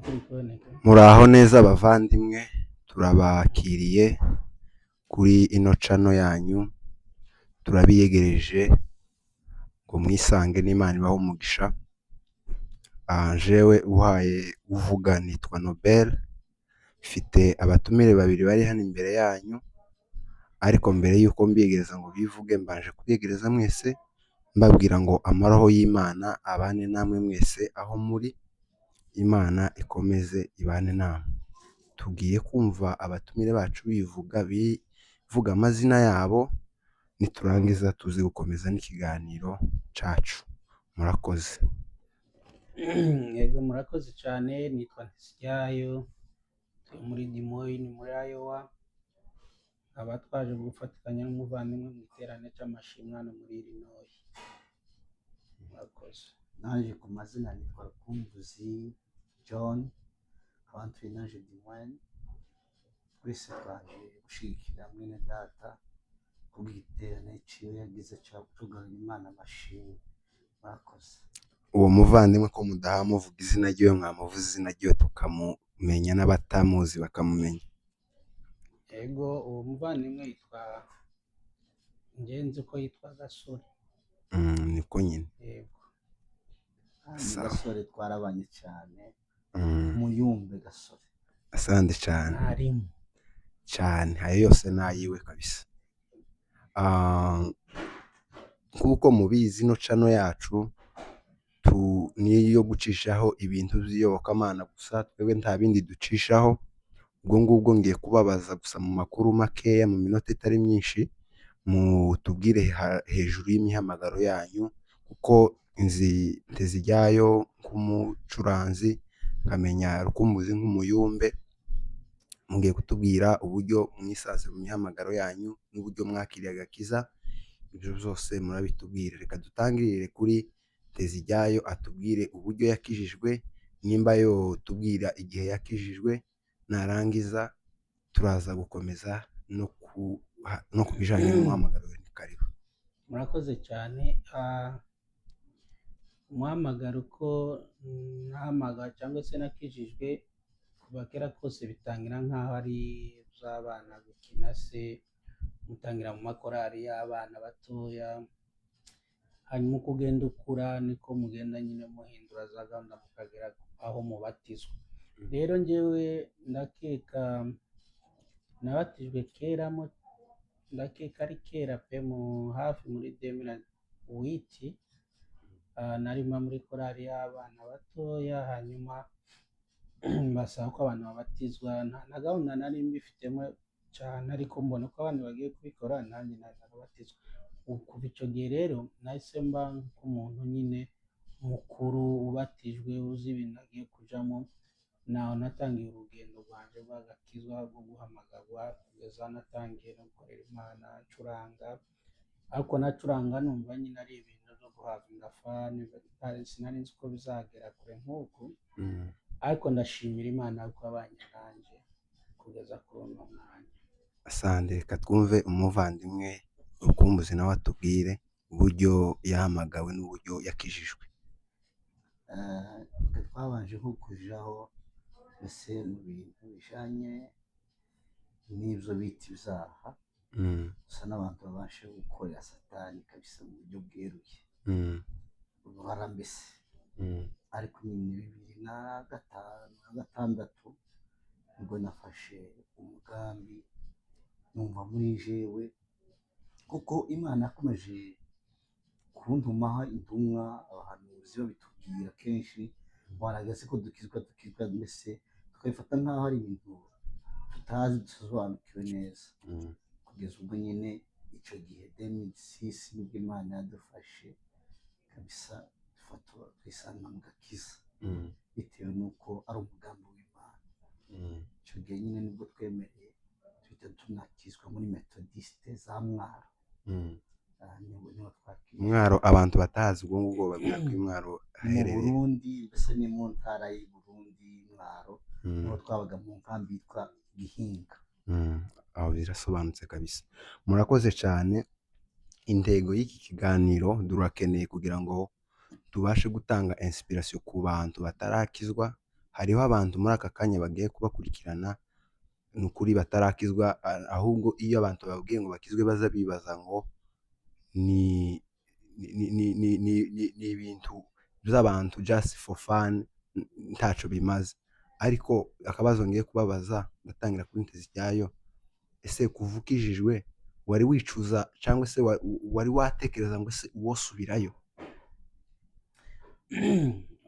Turi kuboneka. Muraho neza bavandimwe, turabakiriye kuri ino channel yanyu, turabiyegereje ngo mwisange n'Imana ibahe umugisha. Jewe uhaye uvuga nitwa Nobel, mfite abatumire babiri bari hano imbere yanyu, ariko mbere yuko mbiyegereza ngo bivuge, mbanje kubiyegereza mwese mbabwira ngo amahoro y'Imana abane namwe mwese aho muri, Imana ikomeze ibane namwe. Tugiye kumva abatumire bacu bivuga, bivuga amazina yabo, niturangiza tuze gukomeza n'ikiganiro cacu. Murakoze. Yego, murakoze cyane. Nitwa Nteziryayo, turi muri Des Moines muri Iowa, nkaba twaje gufatikanya n'umuvandimwe mu iterane cy'amashimwe hano muri Illinois. Murakoze. Naje ku mazina nitwa Rukumbuzi John, nkaba ntuye naje Des Moines. Twese twaje gushyigikira mwene data kubw'igiterane ciwe yagize cyo kugarura Imana amashimwe. Murakoze. Uwo muvandimwe ko mudaha muvuga izina ryiwe, mwamuvuze izina ryiwe tukamumenya n'abatamuzi bakamumenya. Yego, uwo muvandimwe yitwa, ngenzi ko yitwa Gasore. Niko nyine. Yego. Ni Sawa. Gasore twarabanye cyane. Muyumbe Gasore. Asante cyane. Mwarimu. Cyane, ayo yose ni ayiwe kabisa. Nk'uko mubizi, ino channel yacu ni iyo gucishaho ibintu by'iyobokamana gusa, twebwe nta bindi ducishaho. Ubwo ngubwo ngiye kubabaza gusa mu makuru makeya, mu minota itari myinshi, mutubwire hejuru y'imihamagaro yanyu, kuko nzi Nteziryayo nk'umucuranzi, nkamenya Rukumbuzi nk'umuyumbe. Mugiye kutubwira uburyo mwisanze mu mihamagaro yanyu n'uburyo mwakiriye agakiza, ibyo byose murabitubwira. Reka dutangirire kuri Nteziryayo atubwire uburyo yakijijwe, nimba yotubwira igihe yakijijwe, narangiza turaza gukomeza no ku bijanye n'umuhamagaro we. Ni karibu. Murakoze cyane. Umuhamagaro uko nahamagara cyangwa se nakijijwe, kuva kera kose bitangira nk'aho ari iby'abana gukina se, mutangira mu makorari y'abana batoya, hanyuma uko ugenda ukura niko mugenda nyine muhindura za gahunda mukagera aho mubatizwa. Rero njyewe ndakeka nabatijwe kera, ndakeka ari kera pe, mu hafi muri 2008. Narimo muri korali y'abana batoya, hanyuma basaba ko abantu babatizwa. Nta gahunda nari mbifitemo cyane, ariko mbona ko abandi bagiye kubikora, nanjye narabatizwa. Kuva icyo gihe rero nahise mba nk'umuntu nyine mukuru ubatijwe, uzi ibintu agiye kujamo. Naho natangiye urugendo rwanje rw'agakizwa, rwo guhamagarwa, kugeza natangiye no gukorera Imana ncuranga, ariko nacuranga numva nyine ari ibintu byo guhavinga fun, sinari nzi ko bizagera kure nk'uku. Ariko ndashimira Imana ko yabanye nanjye kugeza kuri uno mwanya. Asante. Reka twumve umuvandimwe Rukumbuzi nawe atubwire uburyo yahamagawe n'uburyo yakijijwe. Twe twabanje nko kujaho mbese mu bintu bijanye n'ibyo bita ibyaha, gusa n'abantu babashe gukorera Satani kabisa mu buryo bweruye, uruhara mbese. Ariko nyine 2005 na 6 nibwo nafashe umugambi, numva muri jewe, kuko Imana yakomeje kuntumaho intumwa, abahanuzi babitubwira kenshi, warageze ko dukizwa, dukizwa mbese tukabifata nk'aho ari ibintu tutazi, dusobanukiwe neza, kugeza ubwo nyine icyo gihe 2006 nibwo Imana yadufashe kabisa, dufata twisanga mu gakiza, bitewe n'uko ari umugambi w'Imana. Icyo gihe nyine nibwo twemereye, tuhita tunakizwa muri Methodiste za Mwaro. Niho twakijwe. Mwaro, abantu batazi ubwo ngubwo babwira ko Mwaro Mu haherereye Burundi, mbese ni mu ntara y'i Burundi, Mwaro. Niho twabaga mu nkambi yitwa Gihinga. Aho birasobanutse kabisa, murakoze cyane. Intego y'iki kiganiro, turakeneye kugira ngo tubashe gutanga inspiration ku bantu batarakizwa. Hariho abantu muri aka kanya bagiye kubakurikirana, ni ukuri batarakizwa, ahubwo iyo abantu bababwiye ngo bakizwe baza bibaza ngo ni ni ni ni ni ni ni ibintu by'abantu just for fun, ntaco bimaze. Ariko akabazo ngiye kubabaza, ndatangira kuri Nteziryayo: ese kuva ukijijwe wari wicuza, cyangwa se wari watekereza ngo ese uwosubirayo?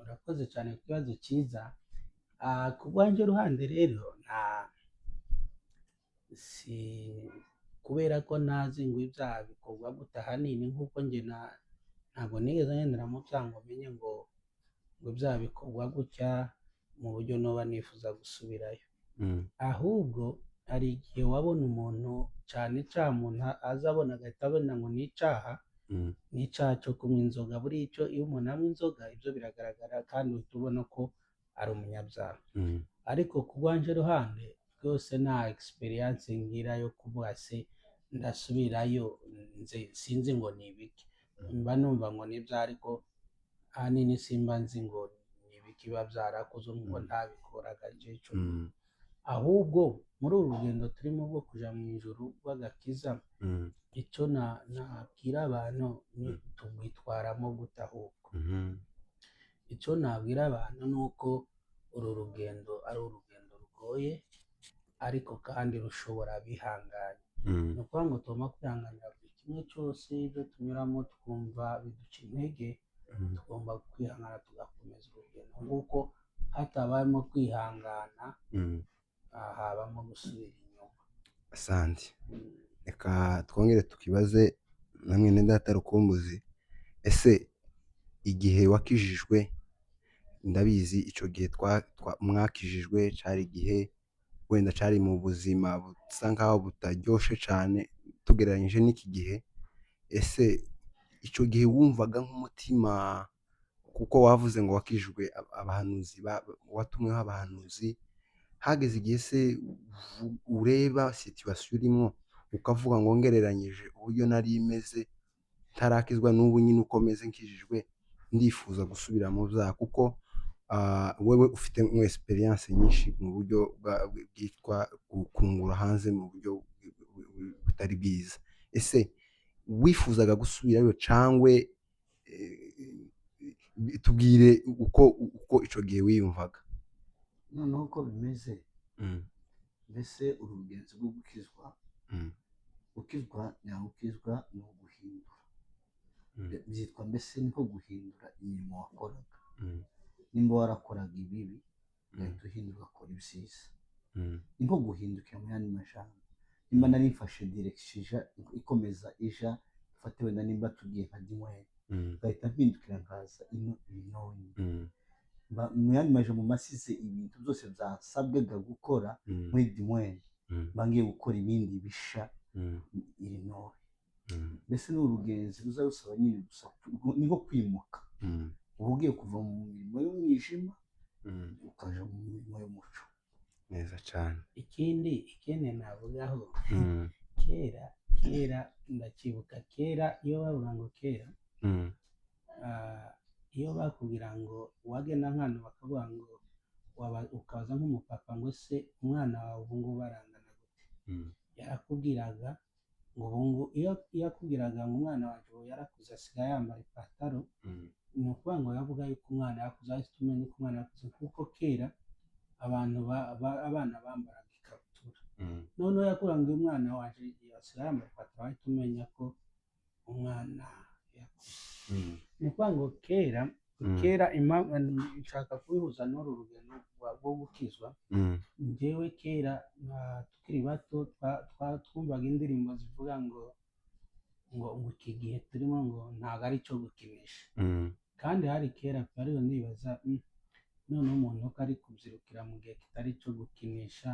Urakoze cyane ku kibazo cyiza. Ku rwanjye ruhande rero, nta si kubera ko ntazi ngo ibyaha bikorwa gute ahanini, nk'uko njye ntabwo nigeze ngendera mu byaha ngo menye ngo ibyaha bikorwa gutya mu buryo noba nifuza gusubirayo. Ahubwo hari igihe wabona umuntu, cyane cyane umuntu aza abona, agahita abona ngo ni icyaha, ni icyaha cyo kunywa inzoga. Buriya icyo iyo umuntu anywa inzoga, ibyo biragaragara kandi uhita ubona ko ari umunyabyaha. Ariko ku rwanje ruhande rwose nta experience ngira yo kuvuga se ndasubirayo, nze sinzi ngo ni ibiki. Mba numva ngo ni ibyaha, ariko ahanini simba nzi ngo ni ibiki biba byarakozwe ngo ntabikoraga je ico gihe. Ahubwo muri uru rugendo turimo rwo kuja mu ijuru rw'agakiza, icyo nabwira abantu ni tugwitwaramo gute. Ahubwo icyo nabwira abantu ni uko uru rugendo ari urugendo rugoye, ariko kandi rushobora bihanganye. Ni ukuvuga ngo tugomba kwihanganira buri kimwe cyose, ibyo tunyuramo twumva biduca intege, tugomba kwihangana tugakomeza urugendo, nk'uko hatabayemo kwihangana, habamo gusubira inyuma. Asante. Reka twongere tukibaze na mwene data Rukumbuzi: ese igihe wakijijwe, ndabizi icyo gihe mwakijijwe cyari igihe wenda cyari mu buzima busa nkaho butaryoshe cyane tugereranyije n'iki gihe. Ese icyo gihe wumvaga nk'umutima, kuko wavuze ngo wakijijwe abahanuzi, watumweho abahanuzi, hageze igihe se ureba situation urimo ukavuga ngo ngereranyije uburyo nari meze ntarakizwa n'ubu nyine uko meze nkijijwe, ndifuza gusubira mu byaha? Kuko wewe ufite experience nyinshi mu buryo bwitwa gukungura hanze mu buryo butari bwiza. Ese wifuzaga gusubirayo, cangwe tubwire uko ico gihe wiyumvaga. Noneho uko bimeze, mbese uru rugenzi rwo gukizwa, gukizwa nyagukizwa ni uguhindura, byitwa mbese ni nko guhindura imirimo wakoraga. Nimba warakoraga ibibi, ugahita uhindura ugakora ibyiza, ni nko guhindukira. Mu yandi majambo, nimba nari mfashe direction ija ikomeza ija, dufate wenda nimba tugiye nka Dinyweri, ngahita mpindukira nkaza ino Ibinonyi, mu yandi majambo masize ibintu byose byasabwaga gukora muri Dinyweri, mba ngiye gukora ibindi bisha Irinoye. Mbese ni urugenzi ruza rusaba nyine gusa ni nko kwimuka, uba ugiye kuva mu mirimo y'umwijima ukaja mu mirimo y'umuco. Neza cyane. Ikindi navugaho, kera ndacyibuka, kera iyo bavuga ngo kera, iyo bakubwira ngo wagenda nk'ahantu bakavuga ngo ukabaza nk'umupapa ngo se umwana wawe ubu ngubu arangana gute, yarakubwiraga ngo ubu ngubu, iyo akubwiraga ngo umwana wanjye ubu yarakuze asigaye yambara ipataro, ni ukuvuga ngo yavuga yuko umwana yakuze, ahita umenya ko umwana yakuze, kuko kera abantu abana bambaraga ikabutura. Noneho yakubwira ngo uyu mwana wanjye asigaye yambara ipataro, ahita umenya ko umwana yakuze. Ni ukuvuga ngo kera, kera impamvu nshaka kubihuza n'uru rugendo rwo gukizwa, njyewe kera tukiri bato twumvaga indirimbo zivuga ngo iki gihe turimo ngo ntabwo ari icyo gukinisha. Kandi hari kera pe, ariko ndibaza, noneho umuntu ko ari kubyirukira mu gihe kitari icyo gukinisha,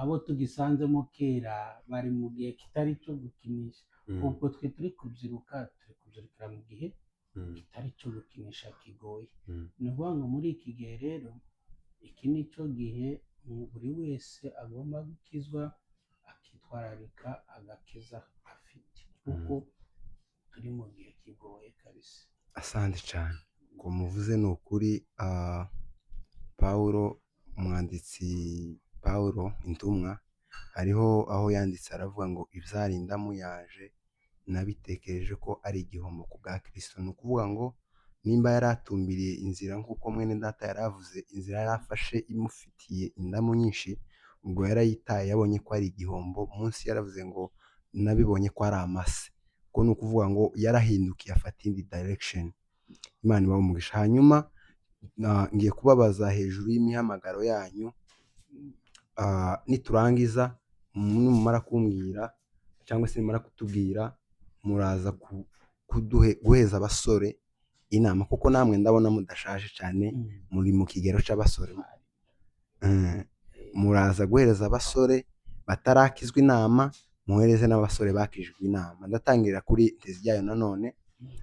abo tugisanzemo kera bari mu gihe kitari icyo gukinisha, ubwo twe turi kubyiruka, turi kubyirukira mu gihe kitari icyo gukinisha, kigoye. Ni ukuvuga ngo muri iki gihe rero, iki ni cyo gihe buri wese agomba gukizwa, akitwararika agakiza afite, kuko turi mu gihe kigoye kabisa. Asante cyane ngo muvuze, ni ukuri. Pawulo, umwanditsi Pawulo intumwa, hariho aho yanditse aravuga ngo ibyari indamu yaje nabitekereje ko ari igihombo ku bwa Kristo. Ni ukuvuga ngo nimba yari atumbiriye inzira nk'uko mwene data yari avuze, inzira yari afashe imufitiye indamu nyinshi, ubwo yarayitaye yabonye ko ari igihombo, munsi yaravuze ngo nabibonye ko ari amase. Ubwo ni ukuvuga ngo yarahindukiye afata indi direction. Imana ibahe umugisha. Hanyuma ngiye kubabaza hejuru y'imihamagaro yanyu, niturangiza nimumara kumbwira cyangwa se nimumara kutubwira, muraza guheza abasore inama, kuko namwe ndabona mudashaje cyane, muri mu kigero cy'abasore. Muraza guhereza abasore batarakizwa inama, muhereze n'abasore bakijwe inama. Ndatangira kuri Nteziryayo nanone,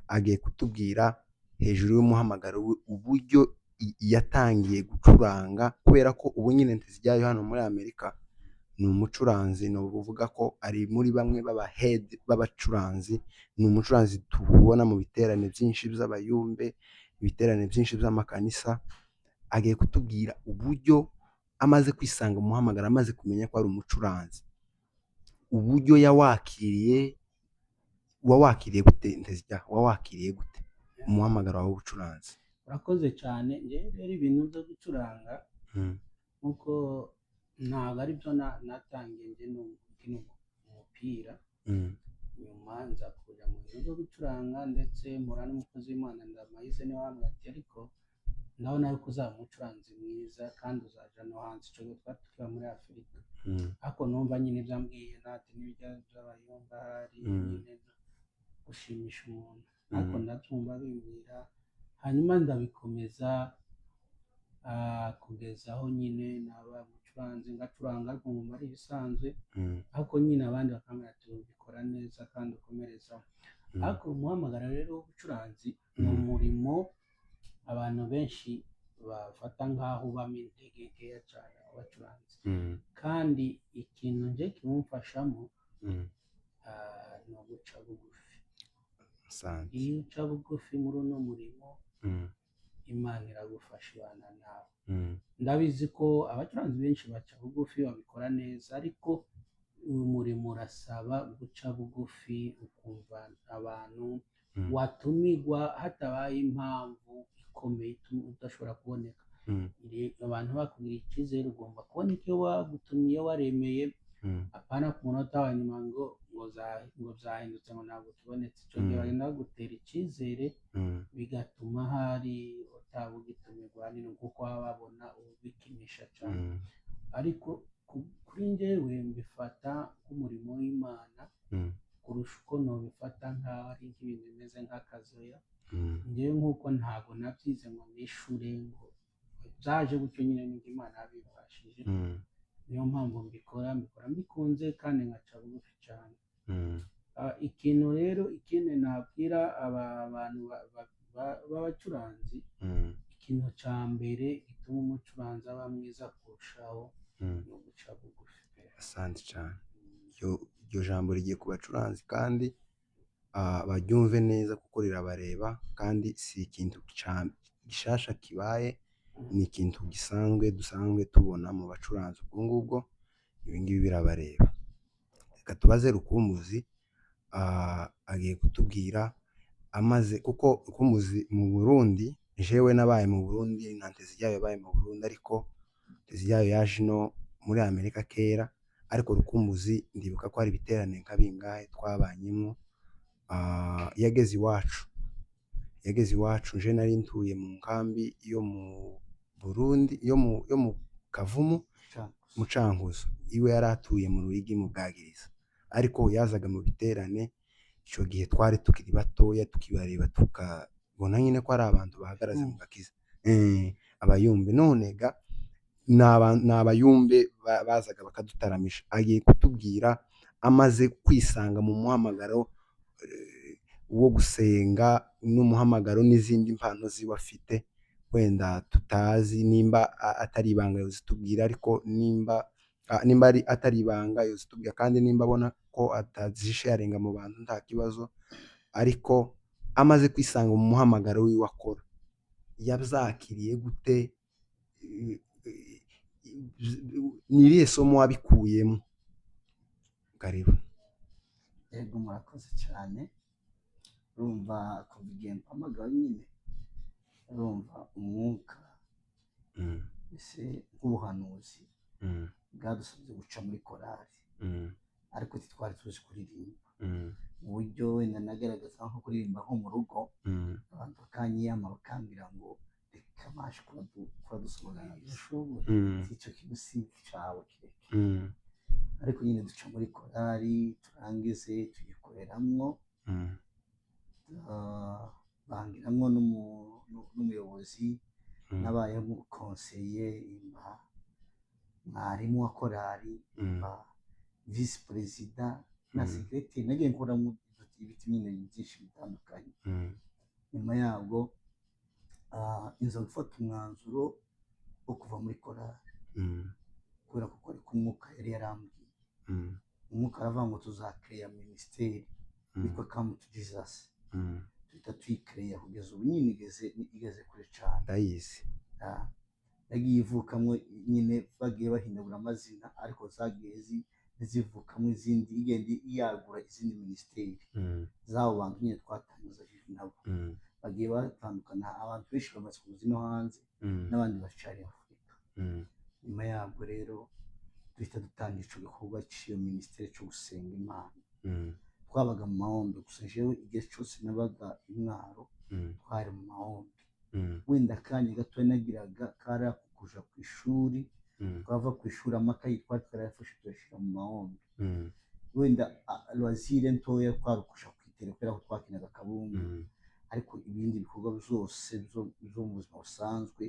agiye kutubwira hejuru y'umuhamagaro we uburyo yatangiye gucuranga, kubera ko ubu nyine Nteziryayo hano muri Amerika ni umucuranzi, ni ukuvuga ko ari muri bamwe b'aba head b'abacuranzi, ni umucuranzi tubona mu biterane byinshi by'abayumbe, ibiterane byinshi by'amakanisa. Agiye kutubwira uburyo amaze kwisanga mu muhamagaro, amaze kumenya ko ari umucuranzi, uburyo yawakiriye. Wawakiriye gute Ntezirya? Wawakiriye gute umuhamagaro wawe w'ubucuranzi? Urakoze cyane. Njyewe rero ibintu byo gucuranga, nkuko ntabwo ari byo natangiye, njye ni gukina umupira, nyuma nza kuja mu bintu byo gucuranga, ndetse mpura n'umukozi w'Imana Ndamayize, niwe wambwiye ati ariko ndabona yuko uzaba umucuranzi mwiza kandi uzaja no hanze. Ico gihe twari tukiba muri Afurika, ariko numva nyine ibyo ambwiye nati n'ibijya by'abayumva hari nyine gushimisha umuntu, ariko ndabyumva bimbwira, hanyuma ndabikomeza kugeza aho nyine naba umucuranzi, ngacuranga ariko nkumva ari ibisanzwe, ariko nyine abandi bakambwira ati ubikora neza kandi ukomerezaho. Ariko umuhamagaro rero w'ubucuranzi ni umurimo abantu benshi bafata nk'aho ubamo intege nkeya cyane abacuranzi, kandi ikintu nje kiwumfashamo ni uguca bugufi. Asante. Iyo uca bugufi muri uno murimo, Imana iragufasha, ibana nawe. Ndabizi ko abacuranzi benshi baca bugufi, babikora neza, ariko uyu murimo urasaba guca bugufi, ukumva abantu, watumigwa hatabaye impamvu ikomeye ituma udashobora kuboneka. Abantu bakubwira icyizere, ugomba kubona icyo bagutumiye waremeye, apana ku munota wa nyuma ngo byahindutse, ngo ntabwo tubonetse. Icyo gihe bagenda bagutera icyizere, bigatuma hari utaba ugitumirwa hanini, kuko baba babona ubikinisha cyane. Ariko kuri njyewe mbifata nk'umurimo w'Imana kurusha uko nobifata nk'aho ari nk'ibintu bimeze nk'akazoya. Njyewe nk'uko ntabwo nabyize ngo nishure, ngo byaje gutyo nyine, nibwo Imana yabimfashije. Niyo mpamvu mbikora mbikunze kandi nkaca bugufi cyane. Ikintu rero ikindi nabwira aba bantu b'abacuranzi, ikintu cya mbere gituma umucuranzi aba mwiza kurushaho ni uguca bugufi pe. Asante cyane. Iryo jambo rigiye ku bacuranzi kandi baryumve neza kuko rirabareba, kandi si ikintu gishasha kibaye, ni ikintu gisanzwe dusanzwe tubona mu bacuranzi. Ubwo ngubwo ibi ngibi birabareba. Reka tubaze Rukumbuzi, agiye kutubwira amaze, kuko Rukumbuzi mu Burundi, jewe nabaye mu Burundi na Nteziryayo yabaye mu Burundi, ariko Nteziryayo yaje ino muri Amerika kera, ariko Rukumbuzi ndibuka ko hari ibiterane nka bingahe twabanyemo. Yageze iwacu, nje nari ntuye mu nkambi yo mu Burundi, yo mu Kavumu, mu Cankuzo, iwe yari atuye mu Ruyigi mu Bwagiriza, ariko yazaga mu biterane. Icyo gihe twari tukiri batoya, tukibareba tukabona nyine ko ari abantu bahagaraze mu gakiza. Abayumbe none ga ni abayumbe bazaga bakadutaramisha. Agiye kutubwira amaze kwisanga mu muhamagaro wo gusenga n'umuhamagaro n'izindi mpano ziwe afite wenda tutazi, nimba atari ibanga yozitubwira, ariko nimba ari atari ibanga yozitubwira, kandi nimba abona ko atazisharinga mu bantu nta kibazo. Ariko amaze kwisanga mu muhamagaro wiwe akora, yabyakiriye gute? Ni irihe somo wabikuyemo? Karibu. Yego, murakoze cyane. Urumva kuva igihe mpamagawe nyine, urumva umwuka mbese nk'ubuhanuzi bwadusabye guca muri korali, ariko ntitwari tuzi kuririmba mu buryo wenda nagaragaza nko kuririmba nko mu rugo, abantu bakanyiyama, bakambwira ngo reka baje kuradusobanurira, Udashoboye. Icyo kintu si cyawe, kireke. Ariko nyine duca muri korali, turangize tuyikoreramwo, bangiramwo n'umuyobozi, nabaye konseye, imba mwarimu wa korali, imba visi perezida na secrétaire. Nagiye nkoramo ibiti nyine byinshi bitandukanye. Nyuma yabwo inza gufata umwanzuro wo kuva muri korali, kubera ko ariko umwuka yari yarambwiye. Umwuka aravuga ngo tuzakereya minisiteri yitwa Come to Jesus. Duhita tuyikereya, kugeza ubu nyine igeze kure cyane. Ndayizi. Yagiye ivukamo nyine, bagiye bahindagura amazina, ariko zagiye zivukamo izindi, igenda yagura izindi minisiteri z'abo bantu nyine twatangizanyije nabo. Bagiye batandukana, abantu benshi bamaze kuza ino hanze, n'abandi bacari Afurika. Nyuma yabwo rero duhita dutangira ico gikorwa cy'iyo minisiteri cyo gusenga Imana. Twabaga mu mahombe gusa. Jewe igihe cyose nabaga i Mwaro, twari mu mahombe. Wenda akanya gato nagiraga kari ako kuja ku ishuri. Twava ku ishuri, amakayi twari twarayafashe tuyashyira mu mahombe. Wenda loisir ntoya twari ukuja kwitera, kubera ko twakinaga akabumbu. Ariko ibindi bikorwa byose byo mu buzima busanzwe,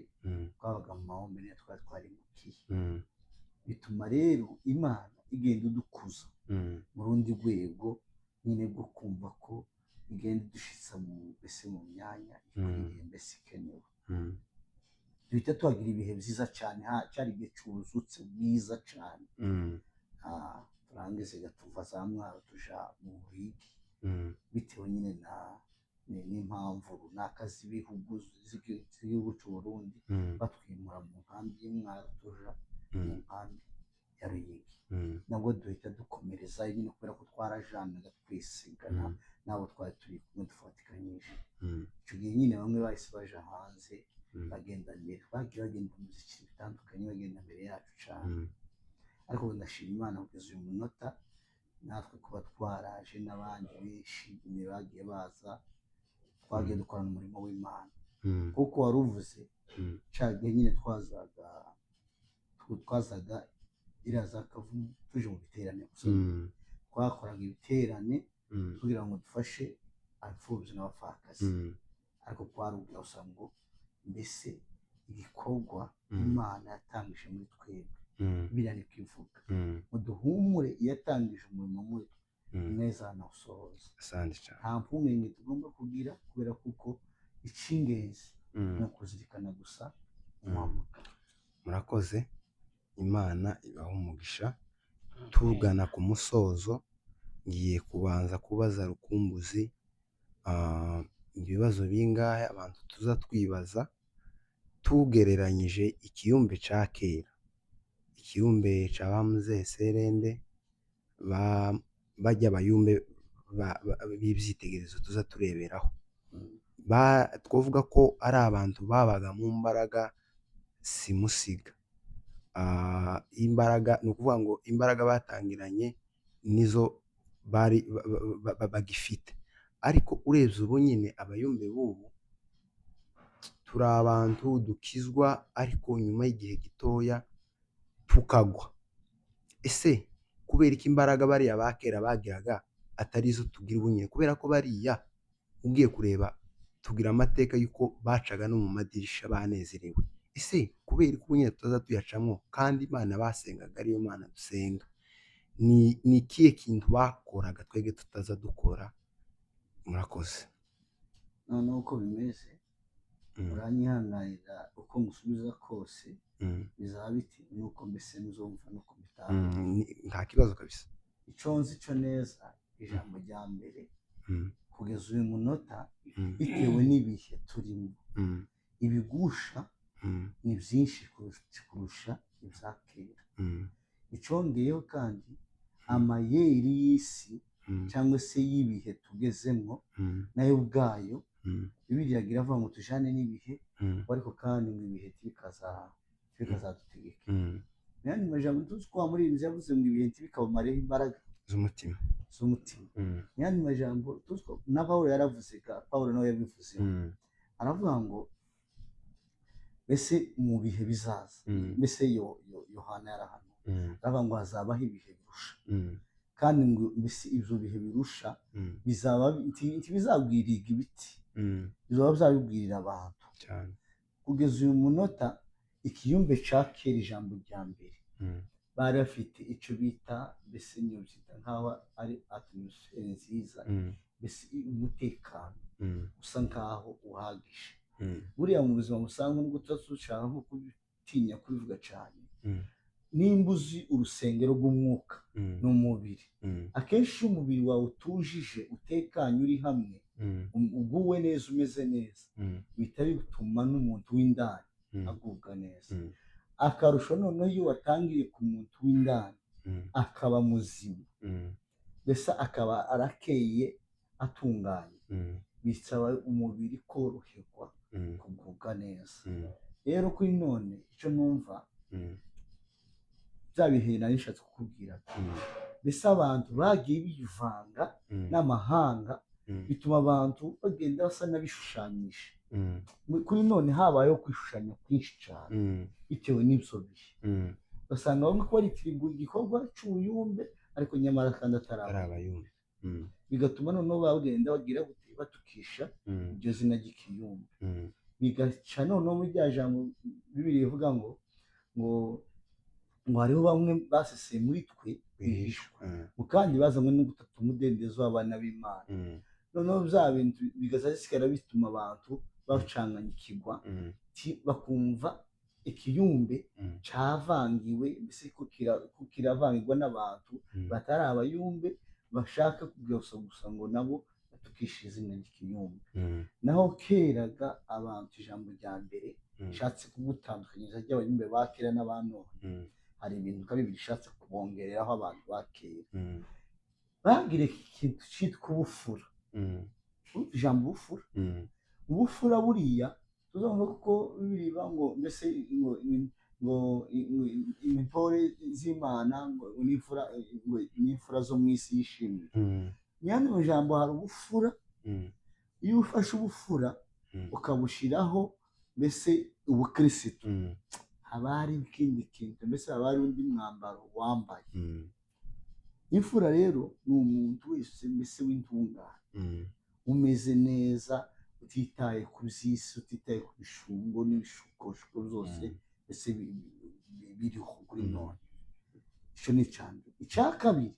twabaga mu mahombe, niyo twari twarimukiye. Bituma rero Imana igenda idukuza mu rundi rwego nyine rwo kumva ko igenda idushitsa mu mbese mu myanya ikwiriye, mbese ikenewe. Duhita tuhagira ibihe byiza cyane. Cyari igihe cy'ubuzutse bwiza cyane. Turangize tuva za Mwaro tuja mu Buhigi, bitewe nyine na n'impamvu runaka z'ibihugu, z'igihugu cy'u Burundi, batwimura mu nkambi y'Imwaro tuja mu nkambi ya Ruyigi. Nabwo duhita dukomereza nyine, kubera ko twarajanaga twisigana n'abo twari turi kumwe dufatikanyije. Icyo gihe nyine bamwe bahise baja hanze, bagenda mbere, bagiye bagenda mu byiciro bitandukanye, bagenda mbere yacu cyane. Ariko ndashima Imana kugeza uyu munota, natwe kuba twaraje n'abandi benshi nyine bagiye baza, twagiye dukorana umurimo w'Imana. Kuko wari uvuze cya gihe nyine twazaga iriya za Kavumu tuje mu biterane gusa. Twakoraga ibiterane kugira ngo dufashe imfubyi n'abapfakazi, ariko kwari ukugira gusa ngo mbese igikorwa Imana yatangije muri twebwe, biriya ni kwivuga ngo duhumure, iyo yatangije umurimo muri twe, neza nawusohoza. Asante cyane. Nta mpungenge tugomba kugira, kubera kuko icy'ingenzi ni ukuzirikana gusa umuhamagaro. Murakoze, Imana ibahe umugisha. Tugana ku musozo, ngiye kubanza kubaza Rukumbuzi ibibazo bingahe abantu tuza twibaza. Tugereranyije ikiyumbe ca kera, ikiyumbe ca ba Muzehe Serende, bajya bayumbe b'ivyitegererezo tuza tureberaho, twovuga ko ari abantu babaga mu mbaraga simusiga. Imbaraga ni ukuvuga ngo imbaraga batangiranye nizo bari bagifite, ariko urebye ubu nyine abayumbe b'ubu turi abantu dukizwa, ariko nyuma y'igihe gitoya tukagwa. Ese kubera ko imbaraga bariya ba kera bagiraga atari zo tugira ubu nyine? Kubera ko bariya ugiye kureba, tugira amateka y'uko bacaga no mu madirisha banezerewe. Ese kubera ko ubu nyine tutaza tuyacamo, kandi Imana basengaga ariyo Mana dusenga? Ni ikihe kintu bakoraga twebwe tutaza dukora? Murakoze. Noneho uko bimeze, uranyihanganira, uko ngusubiza kose bizaba bitewe n'uko mbese nzumva n'uko mbitahura. Nta kibazo kabisa. Icyo nzi cyo neza, ijambo rya mbere, kugeza uyu munota, bitewe n'ibihe turimo, ibigusha Ni byinshi kurusha ibya kera. Icongeyeho kandi, amayeri y'isi cyangwa se y'ibihe tugezemo nayo ubwayo, Bibiliya iravuga ngo tujane n'ibihe, ariko kandi ngo ibihe ntibikazadutegeke. Mu yandi majambo, tuzi ko wa muririmbyi yavuze ngo ibihe ntibikabamareho imbaraga z'umutima. Z'umutima. Mu yandi majambo, tuzi ko na Pawulo yaravuze, Pawulo nawe yabivuze, aravuga ngo mbese mu bihe bizaza, mbese Yohana yarahanuye, aravuga ngo hazabaho ibihe birusha, kandi ngo mbese ibyo bihe birusha bizaba ntibizabwiriga ibiti, bizaba bizabibwirira abantu. Cyane. Kugeza uyu munota, ikiyumbe ca kera, ijambo rya mbere, bari bafite icyo bita, mbese niyo byita nkaho ari atmosphère nziza, mbese umutekano usa nkaho uhagije. Buriya mu buzima busanzwe, nubwo tuba dushaka nko kubitinya kubivuga cyane, nimba uzi urusengero rw'umwuka n'umubiri, akenshi iyo umubiri wawe utujije, utekanye, uri hamwe, uguwe neza, umeze neza, bihita bituma n'umuntu w'indani agubwa neza. Akarusho noneho iyo watangiriye ku muntu w'indani, akaba muzima, mbese akaba arakeye, atunganye, bisaba umubiri koroherwa, kugubwa neza. Rero kuri none, icyo numva, bya bihe nari nishatse kukubwira, mbese abantu bagiye bivanga n'amahanga, bituma abantu bagenda basa n'abishushanyije. Kuri none habayeho kwishushanya kwinshi cyane bitewe n'ibyo bihe, ugasanga bamwe ko baritirirwa igikorwa cy'ubuyumbe, ariko nyamara kandi atari ari abayumbe. Bigatuma noneho bagenda bagira gute, batukisha iryo zina ry'ikiyumbe. Bigaca noneho muri rya jambo Bibiliya ivuga ngo hariho bamwe baseseye muri twe rwihishwa, ngo kandi bazanywe no gutata umudendezo w'abana b'Imana. Noneho bya bintu bigaza bisigara bituma abantu bacanganyikirwa, bakumva ikiyumbe cavangiwe, mbese ko kiravangirwa n'abantu batari abayumbe, bashaka gusa gusa ngo nabo batukishe izina ry'ikiyumbe. Naho keraga abantu, ijambo rya mbere nshatse kugutandukanyiriza ry'abayumbe ba kera n'aba none, hari ibintu nka bibiri ishatse kubongereraho. Abantu ba kera bagira ikintu cyitwa ubufura. Urumva ijambo ubufura? Ubufura buriya tuzumva kuko Bibiliya ivuga ngo mbese ngo intore z'Imana ngo n'imfura, ngo n'imfura zo mu isi yishimye. Mu yandi majambo, hari ubufura. Iyo ufashe ubufura ukabushyiraho mbese ubukirisitu, haba hari ikindi kintu, mbese haba hari undi mwambaro wambaye. Imfura rero ni umuntu wese mbese w'intungane, umeze neza, utitaye ku by'isi, utitaye ku bishungo n'ibishukoshuko byose mbese biriho kuri none. Icyo ni icya mbere. Icya kabiri,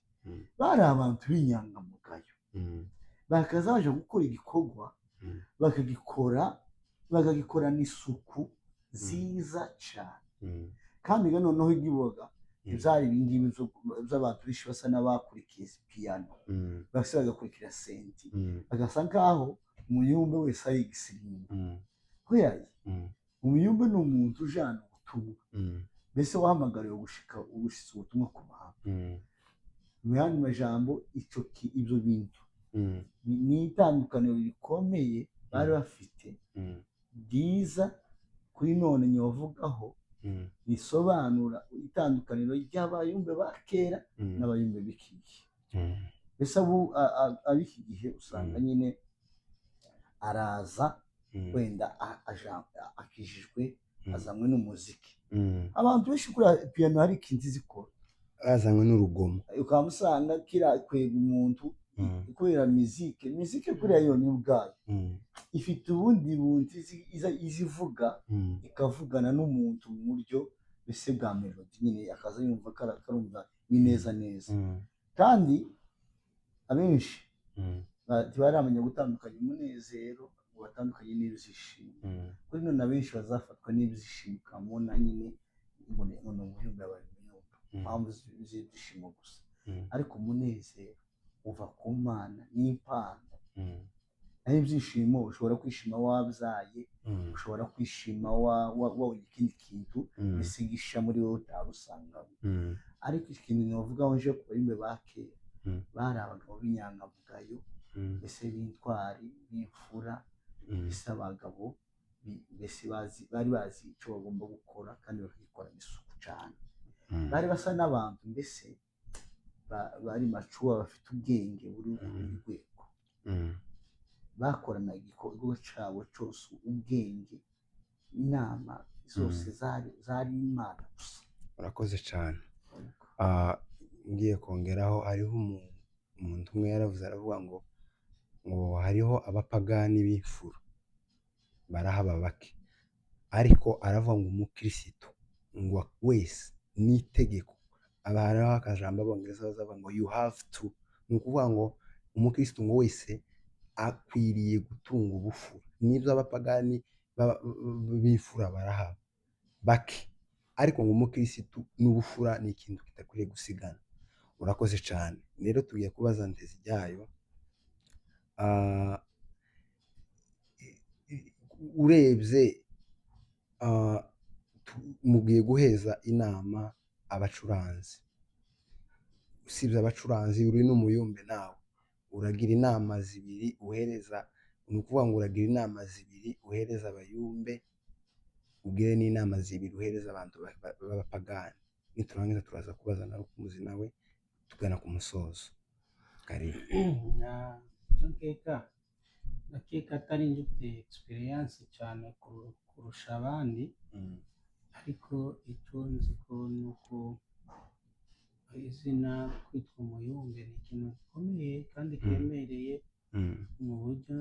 bari abantu b'inyangamugayo, bakaza baje gukora igikorwa, bakagikora, bakagikorana isuku nziza cyane. Kandi ga noneho igiboga ntibyari ibingibi by'abantu benshi basa n'abakurikiye piyano, basa bagakurikira synthé, bagasa nkaho umuyumbe wese ari igisirimba. Hoyaye, umuyumbe ni umuntu ujana ubutumwa, mbese wahamagariwe gushitsa ubutumwa ku bantu. Mu yandi majambo, ibyo bintu ni itandukaniro rikomeye bari bafite ryiza kuri none nyovugaho, risobanura itandukaniro ry'abayumbe ba kera n'abayumbe b'iki gihe. Mbese ab'iki gihe usanga nyine araza, wenda akijijwe, azanywe n'umuziki. Abantu benshi kuri piyano hari ikintu zikora. Bazanywe n'urugomo. Ukaba usanga kirakwega umuntu kubera mizike kuriya yonyine ubwayo ifite ubundi buntu iza ivuga, ikavugana n'umuntu mu buryo mbese bwa melody nyine, akaza yumva karumva bineza neza. Kandi abenshi ntibaramenya gutandukanya umunezero ngo batandukanye n'ibyishimo. Kuri none abenshi bazafatwa n'ibyishimo, ukamubona nyine ngo ni umuyumbe, yabaye umuyumbe, impamvu z'ibyishimo gusa. Ariko umunezero uva ku Mana n'impano. Naho ibyishimo, ushobora kwishima wabyaye, ushobora kwishima wabonye ikindi kintu mbese gisha muri wowe utarusangamo. Ariko ikintu navugaho nje ku bayumbe ba kera, bari abagabo b'inyangamugayo, mbese b'intwari, b'imfura, mbese abagabo mbese bari bazi icyo bagomba gukora kandi bakagikorana isuku cyane. Bari basa n'abantu mbese bari mature, bafite ubwenge buri ku rundi rwego. Bakoranaga igikorwa cyabo cyose ubwenge, inama zose zari Imana gusa. Urakoze cyane. Ngiye kongeraho, hariho umuntu umwe yaravuze, aravuga ngo hariho abapagani b'imfura barahaba bake, ariko aravuga ngo umukirisitu ngo wese n'itegeko aba, hariho akajambo Abongereza bazavuga ngo "you have to", ni ukuvuga ngo umukirisitu ngo wese akwiriye gutunga ubufura. Nibyo, abapagani b'imfura barahaba bake, ariko ngo umukirisitu n'ubufura ni ikintu kidakwiriye gusigana. Urakoze cyane. Rero tugiye kubaza Nteziryayo. Urebye mugiye guheza inama abacuranzi, usibye abacuranzi uri n'umuyumbe nawe, uragira inama zibiri uhereza, ni ukuvuga ngo uragira inama zibiri uhereza abayumbe, ugire n'inama zibiri uhereza abantu b'abapagani. Niturangiza turaza kubaza na Rukuzi nawe tugana ku musozo. Karibu. Icyo nkeka, ndakeka atari njye ufite experience cyane kurusha abandi, ariko icyo nzi ko ni uko izina kwitwa umuyumbe ni ikintu gikomeye kandi kiremereye mu buryo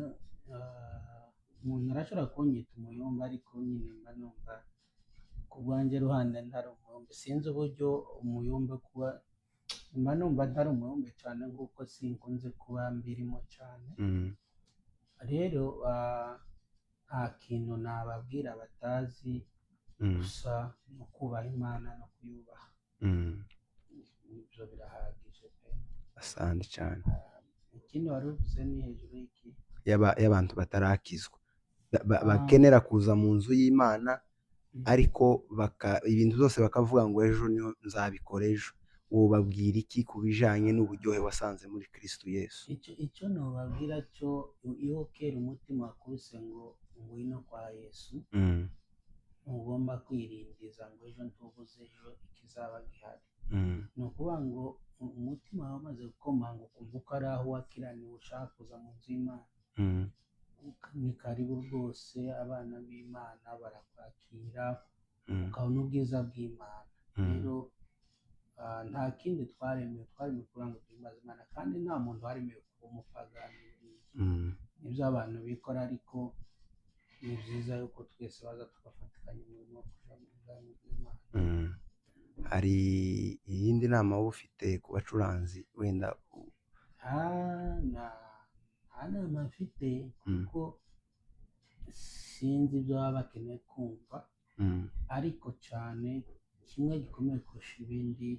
umuntu arashobora kunyita umuyumbe, ariko nyine mba numva ku bwanjye ruhande ntari umuyumbe. Sinzi uburyo umuyumbe kuba, mba numva ntari umuyumbe cyane kuko sinkunze kuba mbirimo cyane. Rero nta kintu nababwira batazi, gusa ni ukubaha Imana no kuyubaha. Ibyo birahagije pe. Asante cyane. Ikindi wari uvuze ni hejuru y'iki? Y'abantu batarakizwa, bakenera kuza mu nzu y'Imana, ariko ibintu byose bakavuga ngo ejo niho nzabikora ejo. Wobabwira iki ku bijanye n'uburyohe wasanze muri Kristo Yesu? Icyo nobabwira cyo, iyo kera umutima wakubise ngo ngwino kwa Yesu, ntugomba kwirindiza ngo ejo, ntubuze ejo ikizaba gihari. Ni ukuvuga ngo umutima wawe umaze gukomanga, ukumva ko ari aho wakiraniwe, ushaka kuza mu nzu y'Imana, ni karibu rwose. Abana b'Imana barakwakira, ukabona ubwiza bw'Imana. Rero nta kindi twaremewe, twaremewe kugira ngo duhimbaze Imana, kandi nta muntu waremewe kuba umupagani buriya. Nibyo abantu bikora, ariko ni byiza yuko twese baza tugafatikanya umurimo wo kuja mu bwami bw'Imana. Hari iyindi nama wowe ufite ku bacuranzi wenda? Nta nama mfite, kuko sinzi ibyo baba bakeneye kumva, ariko cyane kimwe gikomeye kurusha ibindi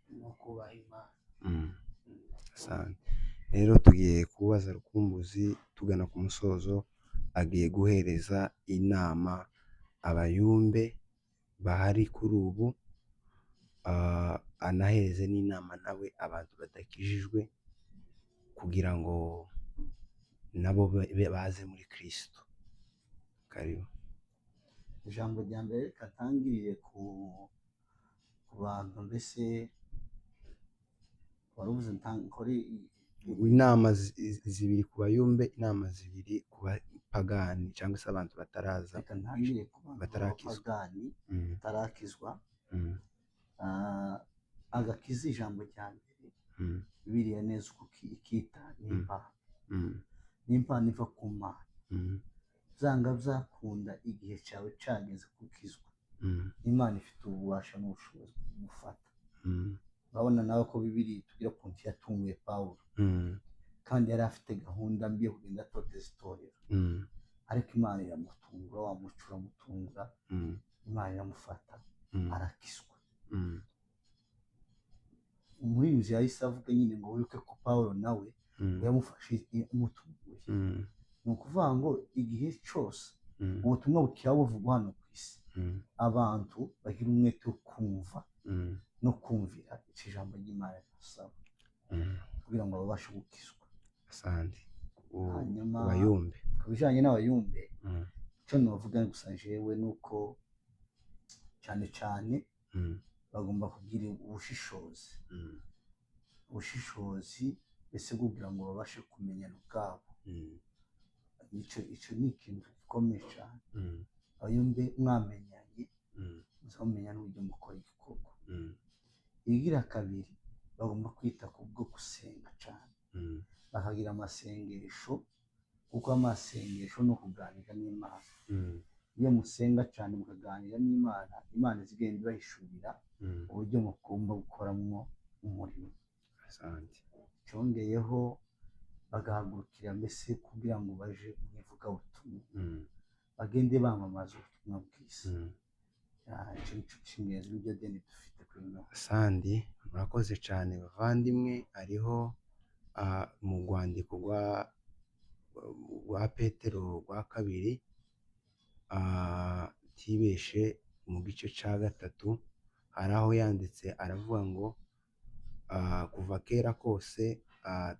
ni ukubaha Imana. Asante. Rero tugiye kubaza Rukumbuzi tugana ku musozo, agiye guhereza inama abayumbe bahari kuri ubu, anahereze n'inama nawe abantu badakijijwe kugira ngo nabo baze muri Kristo. Karibu. Ijambo rya mbere, reka ntangirire ku bantu mbese wari uvuze, nkore Inama zibiri ku bayumbe, inama zibiri ku bapagani cyangwa se abantu bataraza. Reka ntangire ku bantu Batarakizwa. b'abapagani batarakizwa. Agakiza, ijambo rya mbere, Bibiliya neza uko ikita ni impano, ni impano iva ku Mana. Byanga byakunda, igihe cyawe cyageze gukizwa, Imana ifite ububasha n'ubushobozi bwo kugufata. Urabona nawe ko Bibiliya itubwira ukuntu yatunguye Pawulo, kandi yari afite gahunda mbi yo kugenda atoteza itorero, ariko Imana iramutungura, wa muco uramutungura, Imana iramufata, arakizwa. Umuhinzi yahise avuga nyine ngo wibuke ko Pawulo nawe Yamufashe imutunguye. Ni ukuvuga ngo igihe cyose ubutumwa bukira buvugwa hano ku isi, abantu bagira umwete wo kumva no kumvira icyo ijambo ry'Imana rirasaba kugira ngo babashe gukizwa. Asante. Hanyuma Bayumbe. ku bijyanye n'abayumbe, icyo navuga gusa jewe ni uko cyane cyane bagomba kugira ubushishozi, ubushishozi mbese kugira ngo babashe kumenyana ubwabo. Icyo ni ikintu gikomeye cyane. Abayumbe mwamenyanye, muzamenya n'uburyo mukora igikorwa. Igira kabiri, bagomba kwita ku bwo gusenga cyane, bakagira amasengesho, kuko amasengesho ni ukuganira n'Imana. Iyo musenga cyane mukaganira n'Imana, Imana izigenda ibahishurira uburyo mugomba gukoramo umurimo. Asante. Cyongeyeho, bagahagurukira mbese kugira ngo baje mu ivugabutumwa, bagende bamamaza ubutumwa bwiza. Icyo nicyo cy'ingenzi, nibyo deni dufite kuri ino. Asante, murakoze cyane bavandimwe. Hariho mu rwandiko rwa Petero rwa kabiri, tibeshe, mu gice cya gatatu, hari aho yanditse aravuga ngo kuva kera kose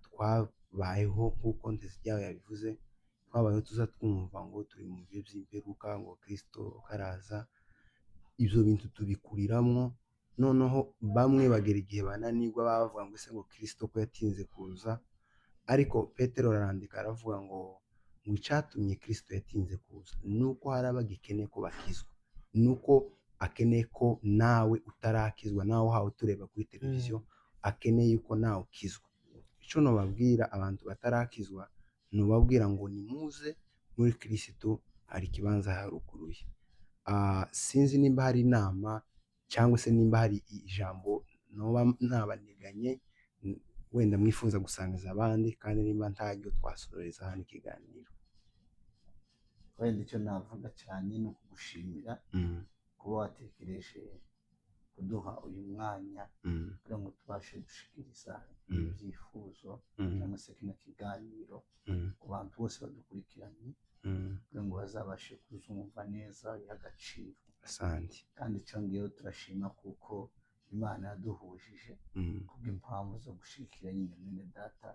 twabayeho nk'uko Nteziryayo yabivuze, twabayeho tuza twumva ngo turi mu bihe by'imperuka, ngo Kristo karaza. Ibyo bintu tubikuriramo. Noneho bamwe bagera igihe bananirwa, bavuga ngo ese ngo Kristo ko yatinze kuza? Ariko Petero arandika aravuga ngo icyatumye Kristo yatinze kuza ni uko hari abagikeneye ko bakizwa, ni uko akeneye ko nawe utarakizwa, nawe uhawe utureba kuri televiziyo, akeneye ko nawe ukizwa. Icyo nababwira abantu batarakizwa, nubabwira ngo nimuze muri Kristo, hari ikibanza haruguruye. Sinzi nimba hari inama cyangwa se nimba hari ijambo noba nabaniganye wenda mwifuza gusangiza abandi, kandi nimba ntaryo twasoreza hano ikiganiro. Wenda icyo navuga cyane ni ukugushimira kuba watekereje kuduha uyu mwanya kugira ngo tubashe gushikiriza ibyifuzo cyangwa se kino kiganiro ku bantu bose badukurikiranye, kugira ngo bazabashe kuzumva neza, biha agaciro. Asante. Kandi cyongeyeho, turashima kuko Imana yaduhujije kubw'impamvu zo gushigikira nyine mwene data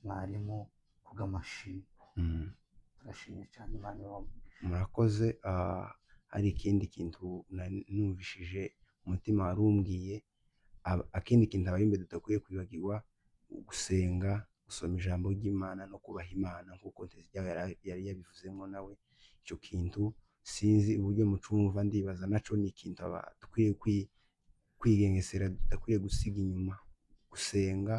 mwarimu kubw'amashimwe. Turashimye cyane, Imana ibahe umugisha. Murakoze. Hari ikindi kintu numvishije umutima wari umbwiye, akindi kintu abayumbe tudakwiye kwibagirwa: gusenga, gusoma ijambo ry'Imana no kubaha Imana, nk'uko Nteziryayo yari yabivuzemo nawe. Icyo kintu sinzi uburyo mucumva, ndibaza naco ni ikintu dukwiye kwigengesera, tudakwiye gusiga inyuma: gusenga,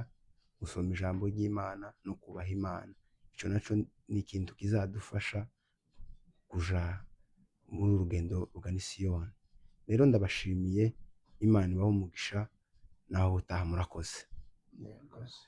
gusoma ijambo ry'Imana no kubaha Imana. Icyo naco ni ikintu kizadufasha kuja muri uru rugendo rugana i Siyoni. Rero ndabashimiye, Imana ibahe umugisha, naho utaha, murakoze. Murakoze.